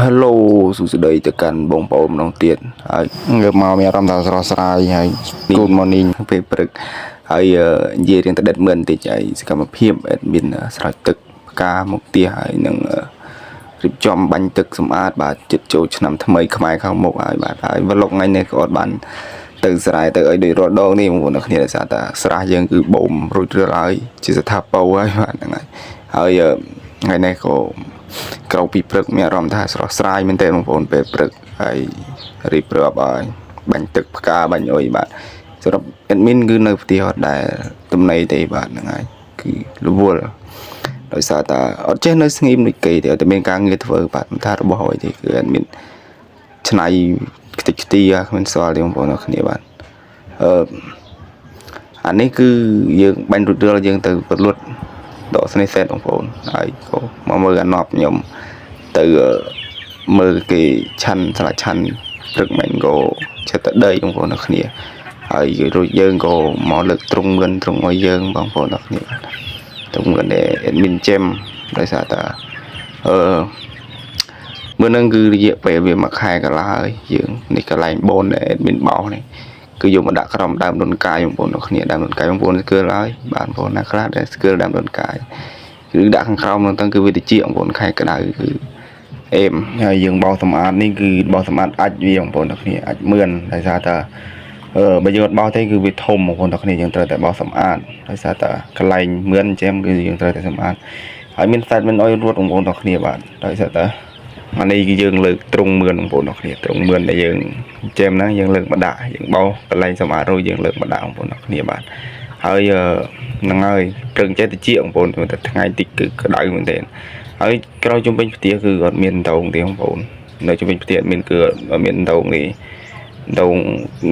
Hello សួស្តីទៅកាន់បងប្អូនម្ដងទៀតហើយ ងើបមកមានអារម្មណ៍ថាស្រស់ស្រាយហើយ Good morning ពេលព្រឹកហើយនិយាយរៀងតដិតមើលបន្តិចហើយសកម្មភាព admin ស្រោចទឹកផ្កាមកផ្ទះហើយនឹងរៀបចំបាញ់ទឹកសម្អាតបាទចិត្តចូលឆ្នាំថ្មីខ្មែរខាងមុខហើយបាទហើយ vlog ថ្ងៃនេះក៏អត់បានទៅស្រែទៅអីដូចរាល់ដងនេះបងប្អូនអ្នកគ្នាដោយសារតែស្រះយើងគឺបូមរួចរាល់ហើយជាស្ថាពរហើយបាទហ្នឹងហើយហើយថ្ងៃនេះក៏ក្រោកពីព្រឹកមានអារម្មណ៍ថាស្រស់ស្រាយមែនទែនបងប្អូនពេលព្រឹកហើយរៀបរាប់ហើយបាញ់ទឹកផ្កាបាញ់អុយបាទសម្រាប់ admin គឺនៅផ្ទះអត់ដែលទំនេរទេបាទហ្នឹងហើយគឺរវល់ដោយសារតែអត់ចេះនៅស្ងៀមដូចគេទេអត់តែមានការងារធ្វើបាទមិនថារបស់អីទេគឺ admin ឆ្នៃខ្ទេចខ្ទីគ្មានសល់ទេបងប្អូនអរគ្នាបាទអឺអានេះគឺយើងបាញ់រុដិលយើងទៅប្រលួតដកស្នេហ៍សេតបងប្អូនហើយក៏មកមើលអាណប់ខ្ញុំទៅមើលគេឆាន់ស្លាឆាន់ព្រឹកមិញក៏ចិត្តតែដីបងប្អូនអរគ្នាហើយរួចយើងក៏មកលើកទ្រង់មឿនទ្រង់ឲ្យយើងបងប្អូនអរគ្នាបាទទ្រង់មឿនដែល admin ចេមដោយសារតែអឺ មើលហ្នឹងគឺរយៈពេលវាមួយខែកន្លះហើយយើងនេះកន្លែងបូនដែល admin បោសនេះគឺយកមកដាក់ក្រោមដើមដុនកាយបងប្អូនអ្នកគ្នាដើមដុនកាយបងប្អូនស្គាល់ហើយបាទបងប្អូនណាខ្លះដែលស្គាល់ដើមដុនកាយគឺដាក់ខាងក្រោមហ្នឹងទៅគឺវាតិចបងប្អូនខែក្តៅគឺអេម ហើយយើងបោសសម្អាតនេះគឺបោសសម្អាតអាចវាបងប្អូនទាំងគ្នាអាចមឿនដោយសារតែបើយើងអត់បោសទេគឺវាធំបងប្អូនទាំងគ្នាយើងត្រូវតែបោសសម្អាតដោយសារតែកន្លែងមឿនចឹងគឺយើងត្រូវតែសម្អាតហើយមានសាច់មិនអោយរត់បងប្អូនទាំងគ្នាបាទដោយសារតែអានេះគឺយើងលើកទ្រង់មឿនបងប្អូនទាំងគ្នាទ្រង់មឿនដែលយើងចែមហ្នឹងយើងលើកមកដាក់យើងបោសកន្លែងសម្អាតរួចយើងលើកមកដាក់បងប្អូនទាំងគ្នាបាទហើយហ្នឹងហើយព្រឹងចេះតិចបងប្អូនតែថ្ងៃតិចគឺក្តៅមែនទែនហើយក្រោយជុំវិញផ្ទះគឺអត់មានដងទេបងប្អូននៅជុំវិញផ្ទះអត់មានគឺអត់មានដងទេដង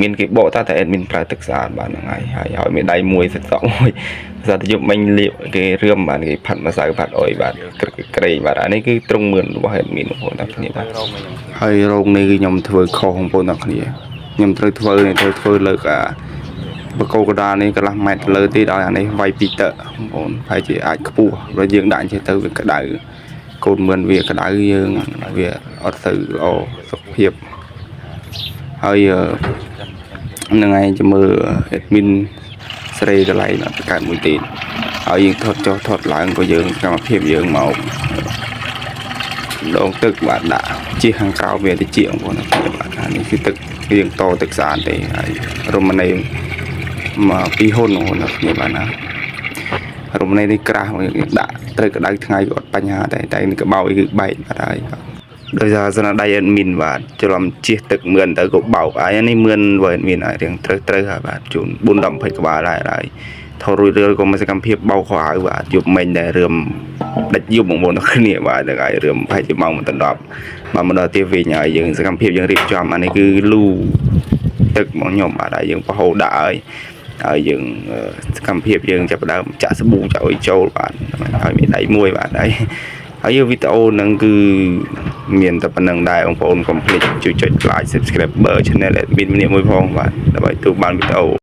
មានគេបកតែតែ admin ប្រើទឹកស្អាតបាទហ្នឹងហើយហើយឲ្យមានដៃមួយសិតសក់មួយស្អាតយប់មិញលាបគេរឿមបាទគេផាត់ម្សៅផាត់អុយបាទក្រឹកក្រែងបាទអានេះគឺត្រង់មឿនរបស់ admin បងប្អូនទាំងគ្នាបាទ ហើយរោងនេះគឺខ្ញុំធ្វើខុសបងប្អូនទាំងគ្នាខ្ញុំត្រូវធ្វើនេះត្រូវធ្វើលើកអាបកោកដាលនេះកន្លះម៉ែត្រលើទៀតឲ្យអានេះវាយពីរតឹកបងប្អូនហើយជាអាចខ្ពស់បើយើងដាក់ចេះទៅវាក្តៅកូនមឿនវាក្តៅយើងវាអត់ទៅល្អសុខភាពហើយហ្នឹងឯងจะមើល admin ស្រីកន្លែងអត់កើតមួយទៀតហើយយើងថត់ចុះថត់ឡើងក៏យើងសកម្មភាពយើងមក ដងទឹកបាទដាក់ជិះខាងក្រៅវាតិចបងប្អូនបាទអានេះគឺទឹកយើងតទឹកស្អាតទេហើយរមណីមកពីហ៊ុនបងប្អូនគ្នាបាទណារមណីនេះក្រាស់យើងដាក់ត្រូវក្តៅថ្ងៃក៏អត់បញ្ហាដែរតែនេះកបោយគឺបែកបាត់ហើយបាទដោយសារស្នាដៃ admin បាទច្រឡំជិះទឹកមឿនទៅក៏បោកហើយនេះមឿនបើ admin ហើយរៀងត្រូវត្រូវហើយបាទជូន4 10 20ក្បាលហើយហើយថតរួចរឿលក៏មកសកម្មភាពបោកខោអាវបាទយប់មិញដែលរឿម ដាច់យប់បងប្អូនទាំងគ្នាបាទហ្នឹងហើយរឿងប្រហែលជាម៉ោង1ដល់10បាទមកដល់ទៀតវិញហើយយើងសកម្មភាពយើងរៀបចំអានេះគឺលូទឹកមកខ្ញុំបាទហើយយើងប្រហូរដាក់ហើយហើយយើងសកម្មភាពយើងចាប់ផ្ដើមចាក់សាប៊ូចាក់អុយចូលបាទហើយមានដៃមួយបាទហើយហើយវីដេអូហ្នឹងគឺមានតែប៉ុណ្្នឹងដែរបងប្អូនកុំភ្លេចជួយចុច like subscribe channel admin ម្នាក់មួយផងបាទដើម្បីទទួលបានវីដេអូ